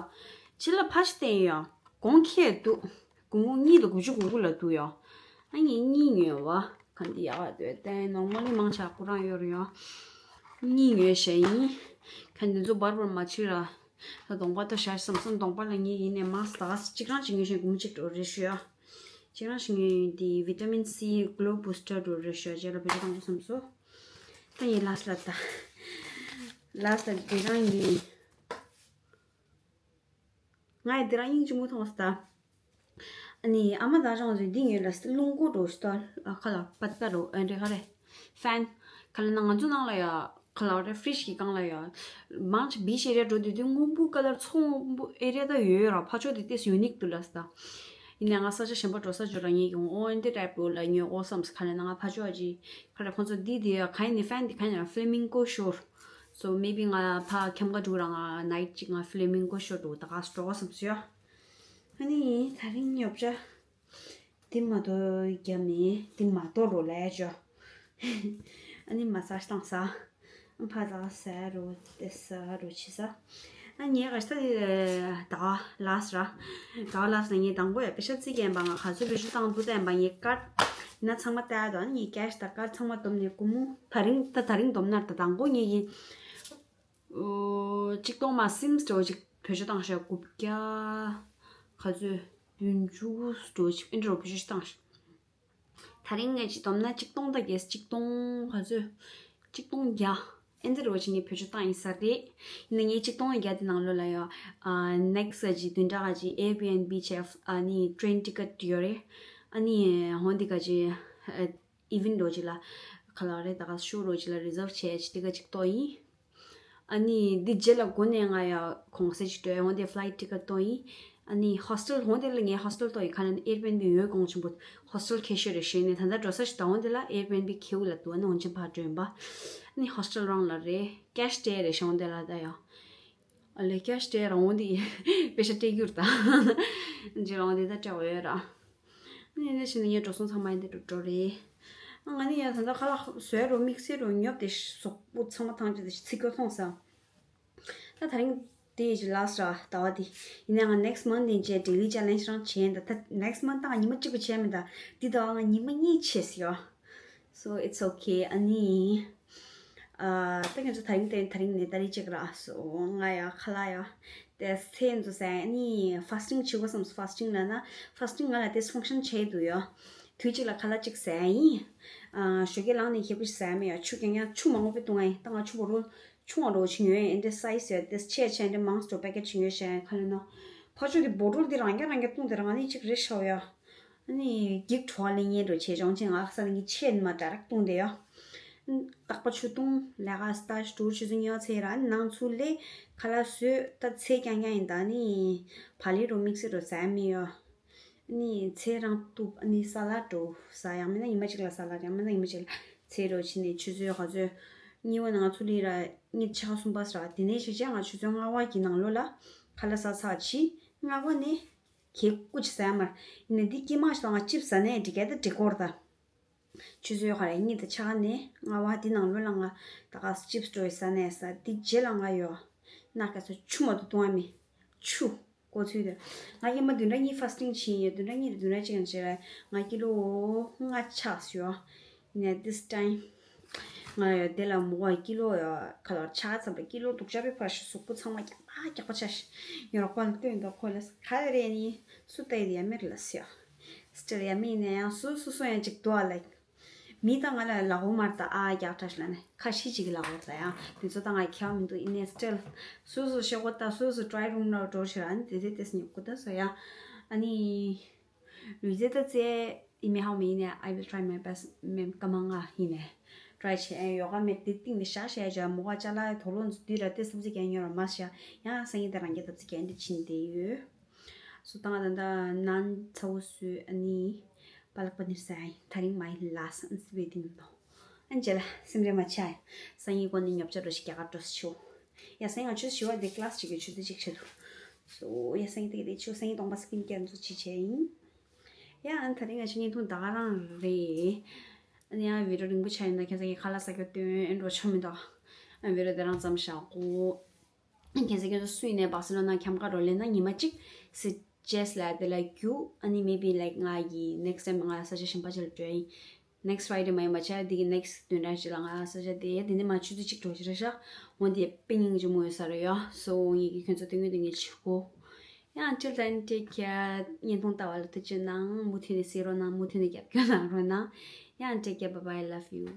ཕྱི་ལ་ཕ་ཤི་བསྟན་ཡ། གོང་ཁེ་འདུག་སྒོར་མོ་གཉིས་དང་དགུ་བཅུ་གོ་དགུ་ལ་འདུག་ཡ། ཨ་ངས་གཉིས་ཉོས་བ། ག་འདི་ཡག་འདོད་བསྟན་ནོར་མ་ལི་མང་ཆ་ཁོ་རང་ཡོད་རེད་ཡ། གཉིས་ཉོས་ཤ་ཡིན། ག་འདི་ཚོ་བར་བར་མ་ཆུ་ར། ད་གདོང་པ་ལྟ་ཤར་བསམ་སོང་གདོང་པ་ལ་ངས་ཡིན་ནས་མ་སྟག་གཅིག་རང་ཅིག་ཉོས་ཤ་སྒོར་མོ་གཅིག་འགྲོ་རེད་ཞུ་ཡ། ཁྱེད་རང་ཞིག་ངས་འདི་ཝི་ཊ་མིན་སི་གློ་བུ་སི་ཊར་འགྲོ་རེད་ཤག་ཅེས་ལ་བེད་སྤྱོད་གཏོང་དགོས་བསམ་སོང་། ད་ངས་ལ་སི་ལ་ད། ལ་སི་ལ་འདི་རང་ཡིན། ང་ཡི་འདི་རང་སྙིང་རྗེ་མོ་མཐོང་སོང་ད། ཨ་ནི་ཨ་མ་དང་ཅང་ཚོས་འདི་ཉོས་ལ་སི་རླུང་སྐོར་འགྲོ་ཤི་ད་ཁ་ལ་པད་ཀ་རོ་ཨ་འདྲེ་ག་རེ། ཧྥན། ག་ལ་ན་ང་ཚོ་ནང་ལ་ཡ། ཁ་ལ་རེ་ཧྥི་རི་ཇི་གི་སྒང་ལ་ཡ། མང་ཆེ་བི་ཆི་ཨེ་རི་ཡ་འགྲོ་དུས་དུས་སྔོན་པོ་ཀ་ལར་ཚོང་ཨེ་རི་ཡ་ད་ཡོད་ཡོད་ར་ཕ་ཕྱོགས་དེ་ཏེས་ཡུ་ནིག་འདུག་ལ་སི་ད། ཡིན་ནའི་ང་ས་ཆ་གཞན་པ་འགྲོ་ས་འཇོག་ར་ངེད་ཀྱི་འོ་ཨེ་འདི་ཊའིབ་ལ་ཉོ་དགོས་བསམ་སི་ག་ལ་ན་ང་ཕ་ཕྱོགས་ཨ་ཅི། ག་རེ་ཁོང་ཚོ་འདི་དེ་ཡ་ག་ཡིན་ནི་ཧྥན་འདི་ག་ཡིན་ན་ཧྥི་ལེ་མིང་ཀོ་ཤོར། སོ་མེ་བི་ང་ཕ་ཁྱམ་ག་འགྲོ་ར་ང་ནའིཊ་ཅིག་ང་ཧྥི་ལེ་མིང་ཀོ་ཤོར་འགྲོ་ད་ག་སི་འགྲོ་བསམ་སི་ཡ། ཨ་ནི་ད་རིང་ཉོབ་ཅག་དེ་མ་གཏོགས་རྒྱབ་མེད། དེ་མ་གཏོགས་རོ་ལས་ཅོ། ཨ་ནི་མ་ཟ་བཏང་ས། ཨ་ཕ་ད་ཟ་རོ་དེ་ཟ་རོ་ཆི་ས། ཨ་ངས་ག་ཤ་དེ་ད་ལ་སི་ར། ད་ལ་སི་ན་ངས་དང་པོ་ཡ་པེ་ཤ་རྩིས་ཀྱི་ཡན་པ་ང་ག་ཚོད་བེད་སྤྱོད་བཏང་འདུག་བསྟན་པ་ངས་ཀར། ན་ཚང་མ་བལྟ་ཡ་དོ། ཨ་ནི་ངས་ཀེ་ཤ་ད་ཀར་ཚང་མ་བསྡོམས་ནས་སྒོར་མོ་ད་རིང་ད་ད་རིང་བསྡོམས་ན་ད་དང་པོ་ངས་ཡིན། ཨོ། གཅིག་སྟོང་མ་སིམ་སི་འགྲོ་ཅིག་བེད་སྤྱོད་བཏང་ཤག་དགུ་བརྒྱ། ག་ཚོད། བདུན་ཅུ་འགྲོ་ཅིག་ཨེ་འདྲ་བེད་སྤྱོད་བཏང་ཤག་ད་རིང་ངས་ཅིག་བསྡོམས་ན་གཅིག་སྟོང་ད་གས་གཅིག་སྟོང་ག་ཚོད། གཅིག་སྟོང་བརྒྱ། ཨེ་འདྲ་རོ་ཅིག་ངས་བེད་སྤྱོད་བཏང་ཡིན་ས་རེད། ཡིན་ན་ངས་གཅིག་སྟོང་བརྒྱ་དེ་ནང་ལོགས་ལ་ཡོད། ཨ་ནེག་སི་ཅིག་བདུན་ཕྲག་ཅིག་ཨེར་བི་ཨེན་བི་ཆེ་ཨ་ནི་ཊེན་ཊི་ཊི་ཀེ་ཊི་ཡོད་རེད། ཨ་ནི་ཧོན་དེ་ག་ཅིག་ཨ། ཨི་ཝེན་ཊི་རོ་ཅིག་ལ། ག་ལ་རེད་ད་ག་ཤོ་རོ་ཅིག་ལ་རི་ཛརབ་བྱས་ཅིག་ཊི་ཀེ་ཊི་ཅིག་གཏོང་ཡིན། ཨ་ནི་འདི་རྗེས་ལ་སྒོ་ནས་ང་ཡ་གོང་ཚད་ཅིག་སྤྲོད་འོང་དེ་ཕི་ལའི་ཊི་ཊི་ཀེ་ཊི་གཏོང་ཡིན། ཨ་ནི་ཧོ་སི་ཊེལ་འོང་དེ་ལ་ངས་ཧོ་སི་ཊེལ་གཏོང་ཡིན་ཁ་ན་ཨེར་བི་ཨེན་བི་ཡོད་གོང་ཆེན་པོ་ཧོ་སི་ཊེལ་ཁེ་ཤོས་རེད་ཞུས་ནས་ད་ལྟ་འགྲོ་ས་ཞིག་ད་འོང་དེ་ལ་ཨེར་བི་ཨེན་བི་ཁེའུ་ལ་འདུག་ཨ་ནི་འོང་ཆེན་ཕར་སྤྲོད་ཡིན་པ། ཨ་ནི་ཧོ་སི་ཊེལ་རང་ལ་རེད་ཀེ་ཤ་སྤྲད་རེད་ཞོང་དེ་ལ་ད་ཡ། ཨ་ལས་ཀྱང་ཤི་ཏེ་རང་དེ་པེ་ཤ་སྤྲད་རྒྱུར་ད། ཇི་རང་དེ་ད་སྤྲད་འོས་ར། ཨ་ནི་ནས་ཕྱིན་ནས་ངའི་འགྲོ་སོང་ཚང་མ་ཡིན་དེ་འགྲོ་འགྲོ་རེད། ཨ་ང་ནི་ཡང་ད་ལྟ་ཁ་ལག་བཟོས་རོ་དམིགས་བསལ་རོ་ཉོབ་དེ་གཟུགས་པོ་ཚང་མ་ཐང་ཅིག་དེ་ཚིག་གོ་ཐོང་ས། ད་ད་རིང་དེ་ཡི་ལ་སི་ར་ཟླ་བ་དེ། ཡིན་ནའང་ནེག་སི་མན་ཐི་ཡིན་ཅེ་ཌེ་ལི་ཅེ་ལེན་ཇི་རང་བྱས་ཡིན་ད། ད་ནེག་སི་མན་ཐི་ད་ང་ཉི་མ་གཅིག་པུ་བྱས་མིན་ད། འདི་ཟླ་བ་ང་ཉི་མ་གཉིས་བྱས་སི་ཡོ། So it's okay. ཨ་ནི། ཨ་ད་ཁྱེད་ཚོ་ད་རིང་དེ་ད་རིང་ནས་ད་རིང་གཅིག་ར་སོ་ང་ཡ་ཁ་ལག་ཡ། དེ་ཚེ་འདུག་ཟེར་ཨ་ནི་ཕ་སི་ཊིང་བྱེད་དགོས་བསམ་སོང་། ཕ་སི་ཊིང་ལ་ན་ཕ་སི་ཊིང་ང་ལ་དེ་ཕང་ཤན་བྱས་འདུག་ཡོ། དུས་གཅིག་ལ་ཁ་ལག་གཅིག་ཟ་ཡིན། ཨ་ཞོགས་ཀས་ལངས་ནས་ཁེ་པོ་ཞིག་ཟ་མེད་ཡ། ཆུ་རྐྱང་རྐྱང་ཆུ་མང་པོ་དཔེ་བཏུང་ཨ་ཡིན། ད་ང་ཆུ་བོ་རོལ་ཆུང་བ་འགྲོ་བྱིན་ཡོད་ཨེ་འདྲ་སའི་ཟི་ཡ་དེ་ཆེ་ཆེ་འདྲ་མང་སོ་པེ་ཀེ་ཊི་བྱིན་ཡོད་ཤ་ཡ་ཁ་ལ་ན། ཕ་ཆུ་དེ་བོ་ཊལ་དེ་རང་རྐྱང་རང་རྐྱང་བཏུང་དེ་རང་ཨ་ནི་གཅིག་རེད་ཤའོ་ཡ། ཨ་ནི་འགྱིག་བྲོ་བ་ལེན་ཉེན་འགྲོ་ཆེ་ཆུང་ཆེ་ང་ས་ལ་ངའི་ཆེ་མ་དྲ་རག་བཏུང་དེ་ཡོ། རྟག་པ་ཆུ་བཏུང་ལས་ཀ་སི་ཊ་ཤི་ཊུར་ཆུ་ཚོད་ཉི་མ་ཚེ་ར་ནང་ཚུ་ལས་ཁ་ལག་བཟོས་ད་ཚེ་རྐྱང་རྐྱང་ཡིན་ད་ནི་བ་ལི་རུ་དམིགས་བསལ་རུ་ཟ་མི་ཡོ། ཨ་ནི་ཚེ་རང་བཏུབ་ཨ་ནི་ས་ལ་འགྲོ་ཟ་ཡང་མིན་ན་ཉི་མ་གཅིག་ལ་ས་ལ་ཡང་མིན་ན་ཉི་མ་གཅིག་ལ་ཚེ་རུ་ཕྱིན་ནས་ཆུ་ཚོད་ག་ཚོད་གཉིས་པ་ནང་ཚུ་ལས་ར་གཉིས་ཆ་གསུམ་པ་ཟ་དེ་ནས་ཞིག་ཅང་ང་ཆུ་ཚོད་ལྔ་པ་གི་ནང་ལོ་ལ་ཁ་ལག་ཟ་ཚར་ཕྱི་ལྔ་པ་ནས། གད་སྐུ་ཅིག་ཟ་མར། ཡིན་ནའི་འདི་སྐྱེས་མ་ཞིག་དང་ང་ཅིབ་ཟ་ནས་འགྲིག་གལ་ད་འགྲིག་སྐོར་ད། ཆུ་ཚོད་ག་རེ་གཉིས་དང་ཕྱེད་ཀ་ནས་ལྔ་པ་འདི་ནང་ལོ་ལ་ང་ད་ག་ཅིབ་སྤྲོ་ཡི་ཟ་ནས་ཟ་འདི་རྗེས་ལ་ང་ཡོ། ན་ག་ཚོད་ཆུ་མ་དུ་བཏུང་བ་མི། ཆུ། གོ་ཚུལ་དུ། ང་ཡིན་མ་བདུན་ཕྲག་གཉིས་ཕ་སི་ཊིང་བྱིན་ཡོད་བདུན་ཕྲག་གཉིས་དང་བདུན་ཕྲག་གཅིག་ཡང་བྱེད་ར་ང་ཀི་ལོ་ལྔ་ཆགས་ཡོ། ཡིན་ནའི་this time ང་ཡོད་དེ་ལ་མོ་བ་ཀི་ལོ་ཡོད་ཁ་ལོ་ཆ་ཚང་པའི་ཀི་ལོ་དུག་ཅག་པའི་ཕར་ཞུ་གཟུགས་པོ་ཚང་མ་རྒྱག་པ་རྒྱག་པ་ཆ་ཞིག་ཡོད་རོགས་པ་ལ་སྟོན་འདུག་ཁོ་ལ་ག་རེ་རེད་ནི་སུ་ལྟ་ཡི་ཡ་མེར་ལ་སི་ཡོ། སི་ཊིལ་ཡ་མེར་ཡིན་ན་ཡང་སུ་སུ་སུ་ཡང་ཅིག་འདུག་ཨ་ལ། མི་དང་ང་ལ་ལ་འོ་མར་དང་ཨ་རྒྱག་ཁྲ་ཞིག་ལ་ནི་ཁ་ཤས་ཅིག་གི་ལ་འོ་དང་ཡང་དེ་ཚོ་དང་ང་ཁྱེར་མི་འདུག་ཡིན་ནའི་སི་ཊིལ་སུ་སུ་ཤོག་གོ་ད་སུ་སུ་ཊི་རའི་རུམ་ལ་འགྲོ་ཞིག་ལ་ནི་དེ་དེ་དེ་སི་ཉོ་གོ་ད་སོ་ཡ་ཨ་ནི། ལུས་རྩལ་ད་རྩེ་ཡི་མེ་ཧའོ་མེ་ཡིན་ནའི་I will try my best མེ་ཀ་མ་ང་ཡིན་ནའི་ཊི་རའི་བྱེད་ཨེ་ཡོ་ག་མེ་དེ་སྟེང་ནས་བཞག་བྱས་བྱས་མོ་ག་ཅ་ལག་དོ་ལོ་འདི་ར་དེ་སབ་ཙི་གན་ཉོ་ར་མ་བྱས་ཡང་སང་ཉིན་དེ་རང་གི་སབ་ཙི་གན་དེ་བྱིན་དེ་ཡོད། སུ་དང་ད་ད་ནན་ཚ་བོ་སུ་ཨ་ནི་པ་ལག་པ་ནི་སའི་ད་རིང་མའི་ལ་སི་ཨན་སི་བེ་ཏིང་དོ། ཨན་ཅེ་ལ་སེམས་རེ་མ་ཆ་སང་ཉིན་གོ་ནི་ཉོབ་ཆ་འགྲོ་ཞིག་རྒྱ་གར་འགྲོ་སི་ཆོ། ཡ་སང་ང་ཆུ་ཞི་བ་དེ་ཀླ་སི་ཅིག་གི་ཆུ་ཚོད་གཅིག་ཆ་འདུག་སོ་ཡ་སང་ཉིན་དེ་གི་དེ་ཆུ་སང་ཉིན་སྟོང་པ་སི་ཀིན་ཀེར་འཛུགས་ཅི་བྱས་ཡིན། ཡ་ཨན་ད་རིང་ང་ཆུ་ཉིན་ཐུང་ད་ག་རང་རེད། ཨན་ཡ་བི་ཌིའོ་རིང་པོ་ཆ་ཡིན་ན་ཁྱེད་ཚང་གི་ཁ་ལག་ཟ་རྒྱུ་སྟོན་ཨེ་འགྲོ་ཆོ་མི་འདུག་ཨན་བི་ཌིའོ་དེ་རང་ཙམ་བཞག་གོ། ཁྱེད་ཚོ་ཁྱེད་ཚོ་སུ་ཡིན་ནའི་བག་སི་ལོ་ན་འཁྱམ་ཁ་རོ་ལེན་ན་ཉི་མ་གཅིག་སི་ཇེ་སི་ལ་དེ་ལ་རྒྱུག་ཨ་ནི་maybe like ང་གི་next time ང་ས་ཆ་གཞན་པ་ཅིག་ལ་འགྲོ་ཡིན། next Friday མ་ཡིན་པ་ཆ་དེ་གི་next བདུན་ཕྲག་ཅིག་ལ་ང་ས་ཆ་དེ་དེ་ནི་མ་ཆུ་ཚོད་གཅིག་འགྲོ་ཅི་ར་ཤ་འོན་དེ་དཔེ་སྙིང་རྗེ་མོ་ཡོད་ས་རེད་ཡ། སོ་ངེད་ཀྱི་ཁྱོད་ཚོ་སྟོན་གི་དེ་ངས་ཆུ་གོ། ཡང་until then take care བརྙན་ཐུང་ལྟ་བ་ལ་ཐུགས་རྗེ་གནང་། མུ་མཐུད་ནས་གཟིགས་རོགས་གནང་། མུ་མཐུད་ནས་རྒྱབ་སྐྱོར་གནང་རོགས་གནང་། ཡང་take care bye bye love you